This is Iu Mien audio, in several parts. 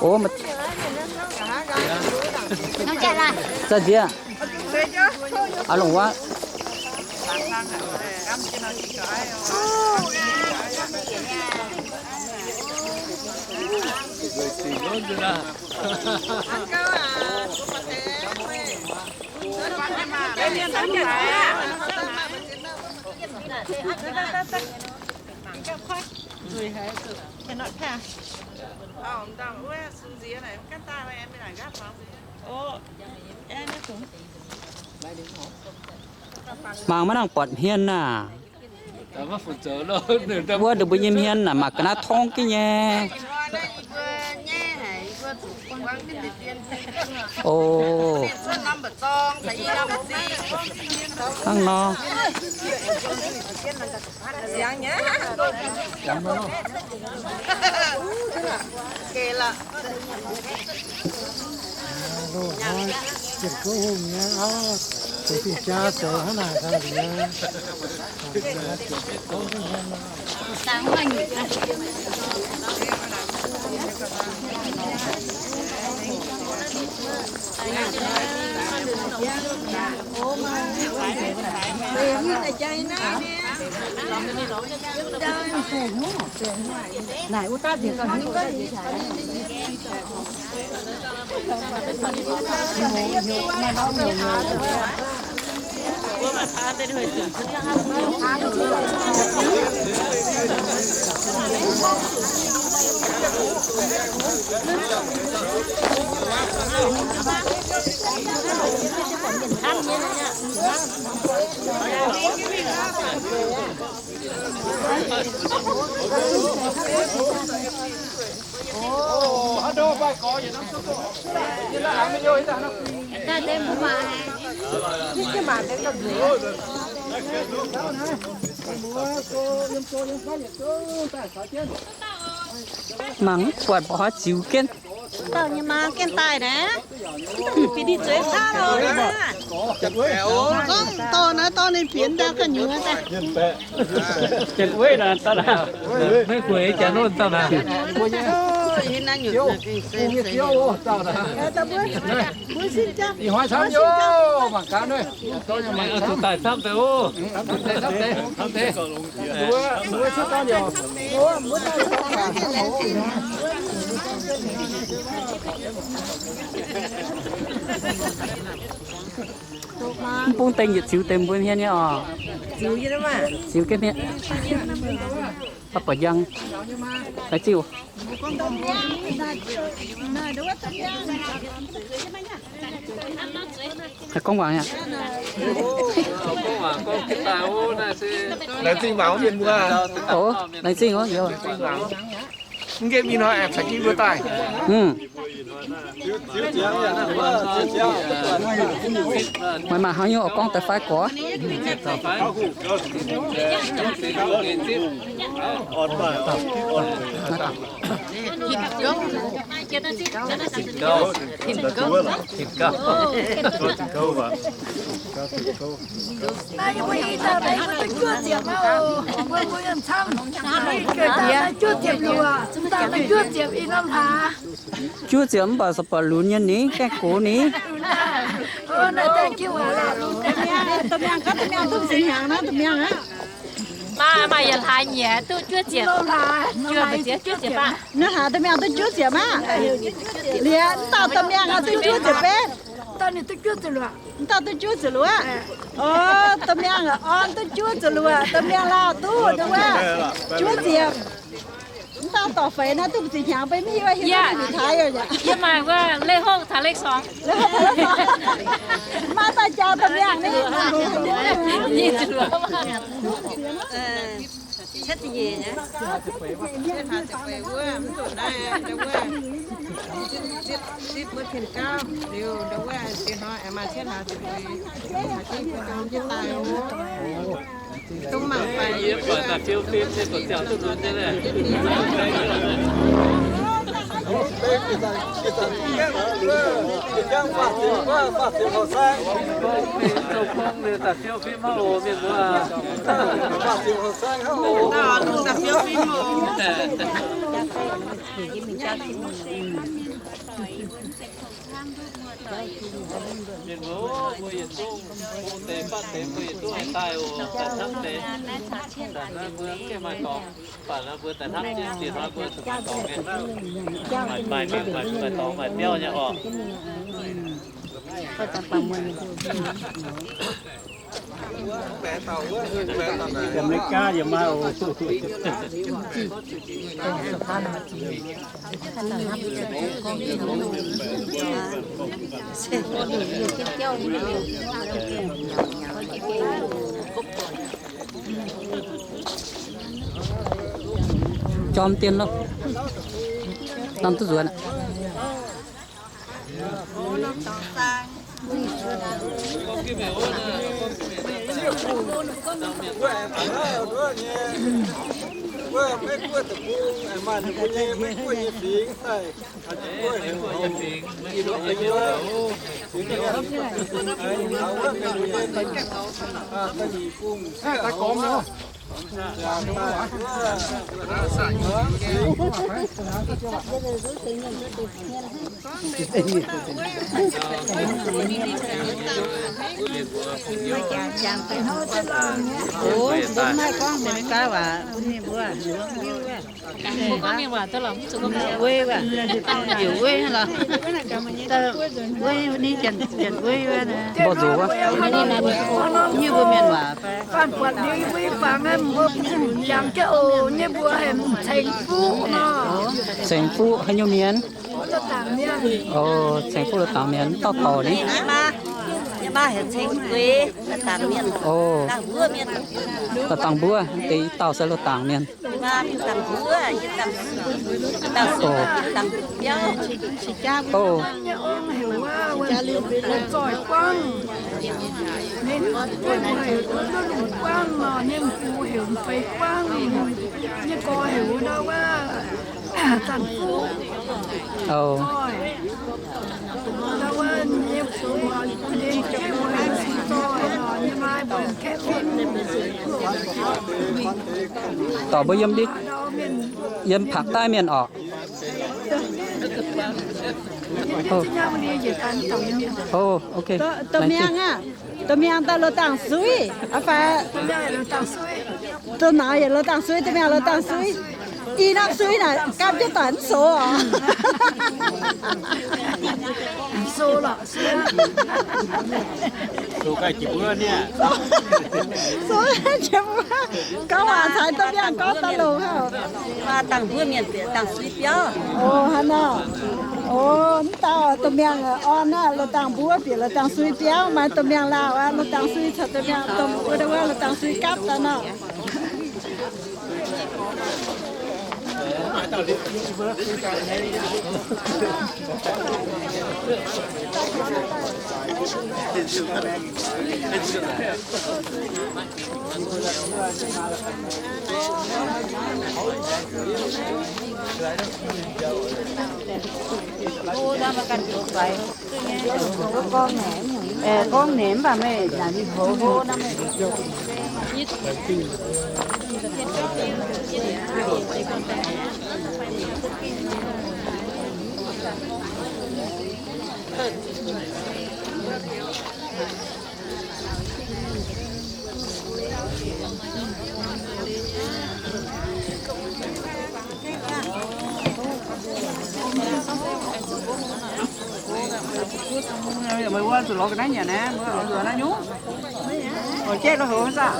Ov, za'nziex aqv, longc wuov. Mangc maiv nangc buatc hmien naaic. Wuov ndongc mbuo nyei hmien naaic mangc ga'naaiv tongv jienv nyei. O, hnangv nor. Mangc buatc mbuo hoiv ziux jienv. Dauh nyei maa jienv daaih naaiv. Bieqc ninh zueiz qaqv loh. Gorngv dorh naaiv dorh ninh bieqc daaih ga'nyuoz daaih. Maiv gueix jaax nonv dauh naaic. Ih hnoi camv nyei, mangc gaax nor. Zuqc daaih camv deix oc. Mv bung dengh yietc ziux deix mbuo hmien nyei oc. Ziux jienv hmien. Baac buatc njang. Laengz zingh oc. Haih gorngv waac aqv. Laengz zingh mangc mienh mbuo. Oc, laengz zingh oc. Mv nqemh ih hnoi aengx caux jienv mbuo daaih. Meih maaih hnangv nyungc oix gorngv daaih fai gorx? Juov ziepc mv baac se buatc lunx nyei ni, gaengh gox ni. Maaih, maaih yietc hlaax nyieqc duqv juov ziepc. Juov ziepc, juov ziepc baac. Naaiv hlaax domh miangh duqv juov ziepc maah. Liuz mv dauh domh miangh duqv juov ziepc betv. Mv dauh duqv juov ziepc luoqc. O, domh miangh orn duqv juov ziepc luoqc, domh miangh lauh duqv wuov juov ziepc. Mv dauh dorh feix naaiv duqv ziepc hnyangx, beiv mv hiuv hiuv duqv mingh taaix yaac. Yie maaih wuov เลขหก taux เลขสอง. Maaih daaih jaax domh miangh ni. Fiu fim nyei, buatc ziangh duqv lunx nyei naaiv. Faah ziepc, faah ziepc horc saeng. Zoux gong liuz daaih fiu fim hnangv oc, mienh muoz. Faah ziepc horc saeng hnangv oc. Mienh muoz, mbuo yietc zungv hungh deix fatv deix, mbuo yietc zungv haih daaih oc. Daaih hnamv deix, daaih naaiv mbuo mv gaengh maaih dorngx, mv baac naaiv mbuo daaih hnamv jienv ziex hnoi mbuo zuqc maaih dorngx mienh, maaih, maaih mingh, maaih dorngx maaih biauv nyei oc. Yiem America yiem maaih oc. Jorm dien loh. Norm duqv nzuonx. Mbuo gorngv mienh waac, uei waac, njiec uei lorqc. Uei ni, janx uei wuov, mbuo nzuqc wuov, nyei mbuo mienh waac fai. Faan buatc liuz mbuo fangx, mbuo jangx jienv oc, nyei mbuo haiz ceng fuqv nor. Ceng fuqv haaix nyungc mienh? O, ceng fuqv loz-dangx mienh, dauh dorc ni. O, loz-dangx mbuov, deix i dauh se loz-dangx mienh. O. O. Dorc mbuo yiem, yiem Pangc Daiv mienh orqc. O, ok. Domh miangh aah, domh miangh daaih loz-dangx suiv, aa fai? Domh nauz yaac loz-dangx suiv, domh miangh loz-dangx suiv. I norm suiv naaic gapv jienv doic mv sox oc. Sox jiex mbuo, gorngv waac caux domh miangh gorngv daaih longx haic. Dangh mbuov mienh bieqc dangh suiv biauv. O, hnangv nor. O, mv dauh domh miangh orn aqv, loz-dangx mbuov bieqc loz-dangx suiv biauv, maaih domh miangh laauh aqv, loz-dangx suiv caux domh miangh domh wuov, wuov loz-dangx suiv gapv daaih nor. Gorngv naaic mv baac meih naaic ninh houx hlo nor meih. Meih wuov zuqc lorz ga'naaiv nyanc naaiv, mbuo oix zuqc naaiv nyungc. Oix jaiv lo heuc saah?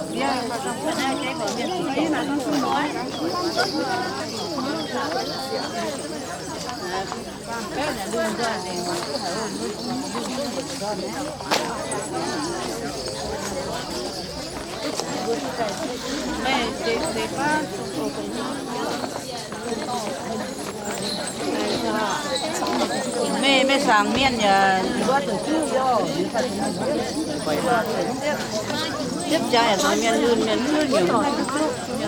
Meih, meih saangc mienh yaac wuov deix juv yoh.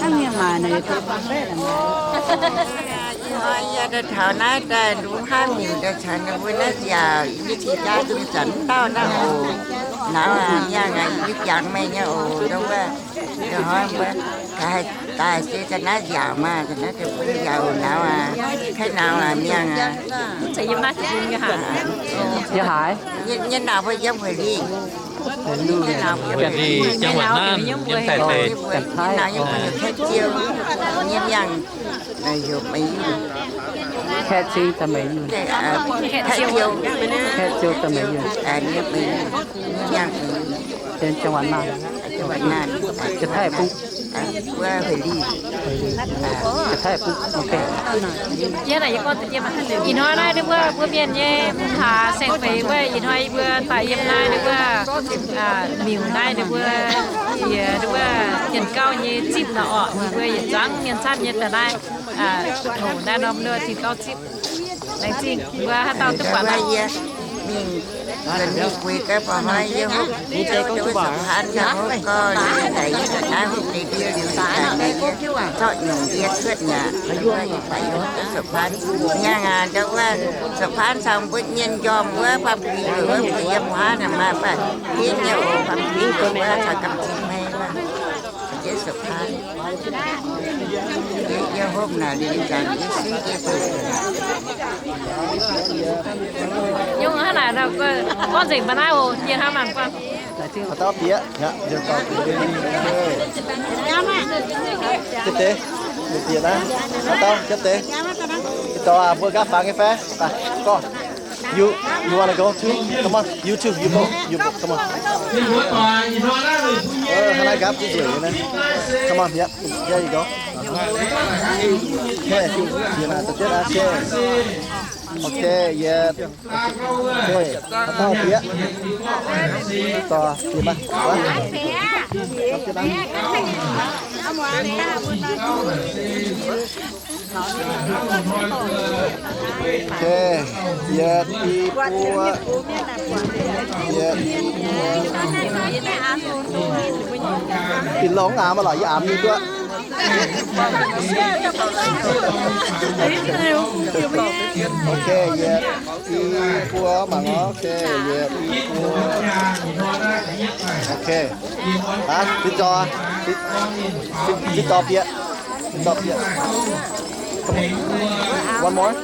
Hnangv mienh maaic naaic, yie taux naaiv daaih lungh hnamv miuc daaih caux ninh mbuo naaiv nziaauc, yie cingx jaa duqv zanc mv dauh naaiv oc. Nauz aac, mienh aac, yie jangx meih nyei oc. Ndongc wuov, ndongc hnoi mbuo daaih se daaih naaiv nziaauc maah, daaih naaiv deix mbuo nziaauc nauz aac, kaiv nauz aac, mienh aac. Yie haiz nyei nauz mbuo yiem Hueix Lic. Hueix Lic, จังหวัดน่าน yiem Taiv deic. Nauz yiem Kaiv Ziou, nyei mienh, naaiv heuc Meic Yunh. Kaiv Ziou daaih Meic Yunh. Kaiv Ziou, Kaiv Ziou daaih Meic Yunh. Nyei mienh, nyei mienh, จังหวัดน่าน. จังหวัดน่าน. Ga'taiv bung. Wuov Hueix Lic. Ga'taiv bung. Ok. Ih hnoi naaiv ninh mbuo, mbuo mienh nyei mv hlaax saeng-feix wuov, ih hnoi yie mbuo daaih yiem naaiv ninh mbuo, miuc naaiv ninh mbuo, yie ninh mbuo jien gauh nyei zipv nor orqc, ninh mbuo yietc zungv mienh camv nyei daaih naaiv, hoc naaiv norm ninh mbuo jien gauh zipv. Laengz zingh mbuo haaix dauh duqv buatc yie mingh, mingh gueix gaax, ba'hnoi yie hopv, yie hopv gau, yie daaih yie daaih naaiv hopv deix ndie liuz, yie daaih naaiv yie zorqv nyungc ndie cuotv mi'aqv. Yie fai yie hopv duqv Sopv Paanv. Mienh aac, ndau wuov Sopv Paanv caux mbuo mienh njormh wuov baamh kuinx wuov, mbuo yiem wuov naaic maaih baamh kuinx nyei oc, baamh kuinx wuov caux gamh zinh hmei wuov. Yie Sopv Paanv. Yie, yie hopv naaic liuz zanc yie suiv jienv duqv. Yungh hnangv naaic, gorngv nzengc mba'naaiv oc, yie hnamv maanc buangh. Haaix dauh bieqc? Jienv deix, bieqc naaiv. Haaix dauh jienv deix? Ih dauh aac, mbuo nqaapv fangx nyei fai? Daaih, gorngv. You, you wanna go too? Come on, you too, you go, you go, come on. Hnangv naaiv nqaapv duqv nzueic nyei naaiv. Come on, yep, there you go. Okay, okay, yeah. Okay, haaix dauh bieqc? Dorh bieqc maah. Okay, yietc, i, buo. Yietc, i, buo. Bieqc longx aac, maiv lorqc, yie aamx mingh duqv. Okay, yietc, i, buo mangc oc. Okay, yietc, i, buo. Okay. Aa, zipv zorc, zipv, zipv zorc bieqc. Zipv zorc bieqc. One more.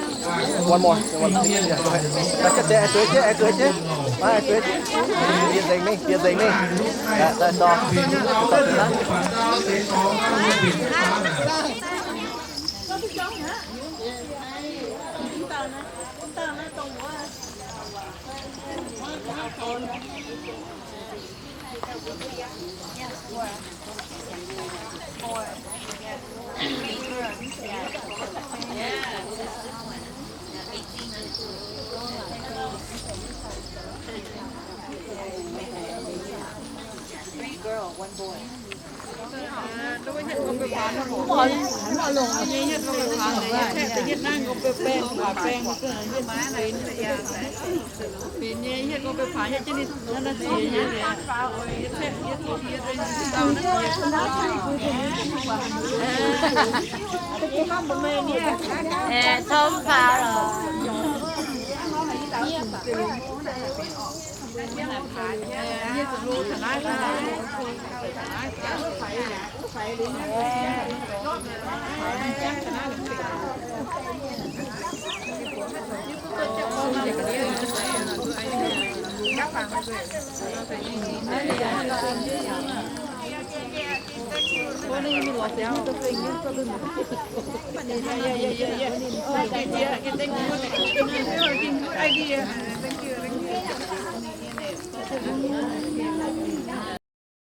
One more. One more. Yeah, go ahead. Aa, zipv zorc, aa, zueiz jienv, aa, zueiz jienv. Aa, zueiz jienv. Bieqc nzengc mingh, bieqc nzengc mingh. Aa, daaih zorc. Zipv zorc bieqc naaiv. Three girl, one boy.